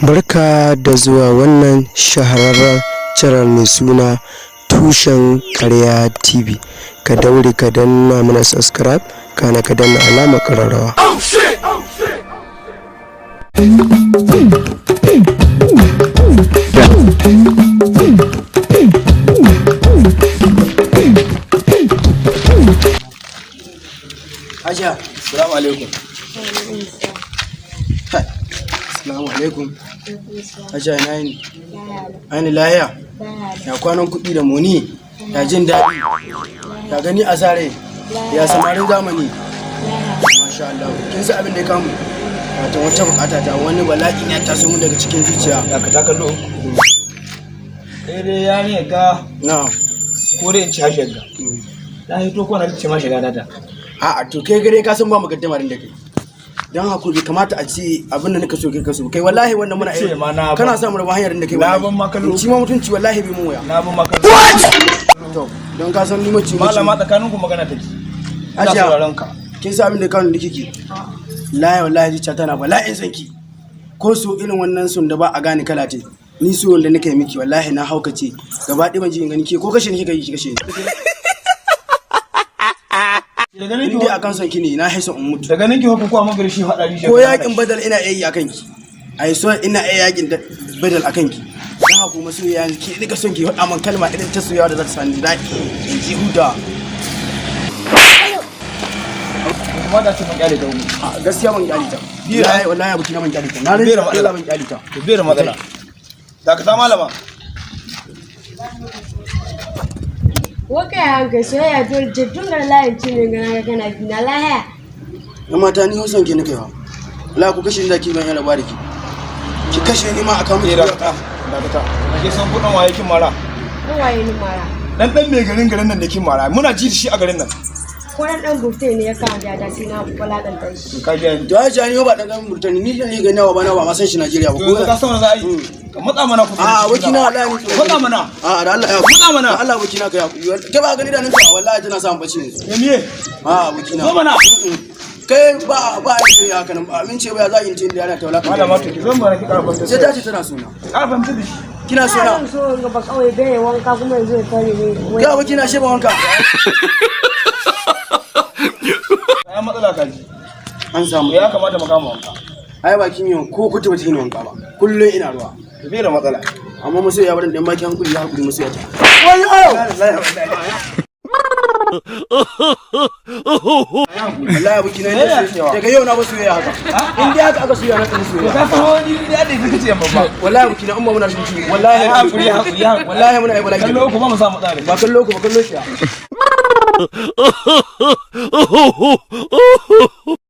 Barka da zuwa wannan shahararren channel mai suna Tushen Karya TV. Ka daure ka danna mana subscribe, kana ka danna alamar ƙararrawa. Hajiya, salamu alaikum. Hai, salamu alaikum. Hajiya, ina yini? Aini lahiya? Ya kwanan kuɗi da moni? Ya jin daɗi? Ya gani a sare? Ya samarin zamani? Masha Allah. Kin san abin da ya kamu? Wato wata bukata ta, wani bala'i ne ya taso mun daga cikin zuciya. Ka ta kallo uku. Kai dai ya ne ga Na. ko dai in ci hajiyar ga. Na hito ko na ce ma shiga data. A'a, to kai gare ka san ba mu gaddama da kai. Dan hakuri kamata a ce abin da nika so kai ka so. Kai wallahi wannan muna Ce ma na kana sa mu raba hanyar da kai Na wallahi. ban ma kallo. Ci ma mutunci wallahi bai mun waya. Na ban ma kallo. To, don ka san ni mace Malama, tsakanin ku magana take. Ina Hajiya. sauraron ka. Kin san abin da kawo da kike? Wallahi wallahi zuciya tana bala'in son ki. Ko so irin wannan son da ba a gane kala ce. Ni so wanda nake miki wallahi na haukace. Gaba ɗaya ban ji in gani ke ko kashe ni kika yi ki kashe ni. Da ganin In ki dai akan son ki ne na haisa in mutu. Da ganin ki ko kuwa magari shi hada rijiya. Ko yakin badal ina iya yi akan ki. Ai so ina iya yakin badal akan ki. Dan haka kuma soyayya yanzu ki nika son ki faɗa min kalma irin ta soyayya da za ta sani daɗi in ji huta. Kuma da ce mun kyale ta wuri. A gaskiya ban kyale ta. Bira. Wallahi wallahi abokina ban kyale ta. Na Bira rinka matsala. Allah ban kyale ta. To bai da matsala. Dakata, malama. Waka ya hankali soyayya dole ce tun da layin cin ne gana kana bi na lahiya. Na mata, ni hausan ke nake wa. Allah ku kashe ni da ki ban yana ba da ki. Ki kashe ni ma aka Eh, mutu. dakata. Dakata. Ke san kudin waye kin mara? Ko waye ni mara? Dan dan mai garin garin nan ne kin mara. Muna ji da shi a garin nan. Ko dan dan gufte ne ya kama da sai na wulakanta shi. To ka ji ni. To ai ni ba dan garin Burtani ni da ni ga nawa ba na ba ma san shi Najeriya ba. To yanzu ka san wani za a yi? Ka matsa mana kusa. A abokina wallahi ni Ka matsa mana. A da Allah ya Matsa mana. Da Allah abokina ka ya kai ba gani da nan ta wallahi tana samun bacci yanzu. Ya miye? A abokina. Zo mana. Kai ba ba yi haka nan ba amince ba ya za in ce da yana ta wulakanta. Malama, to ki zo mana ki karfa. Sai ta ce tana sona. Karfa mutu da shi. Kina sona? Ina so ga ba kawai bai wanka kuma yanzu ya tare ni. Kai abokina she ba wanka. Ya matsala ka ji. An samu. Ya kamata mu kama wanka. Ai bakin yau ko kuta bata yi wanka ba. Kullum ina ruwa. To bai da matsala. Amma musu ya barin dan baki hankuli ya hakuri musu ya ta. Wayo! Wallahi abokina Me ya ne cewa? Daga yau na ba soyayya haka. In dai haka aka soyayya na tsani To soyayya. ka san wani da da kake ce babba. Wallahi abokina umma muna shi wallahi. Ai hakuri, hakuri, hakuri. Wallahi muna yi bala'i. Kallo ku ba mu samu tsari. Ba kallo ku ba, kallo shi.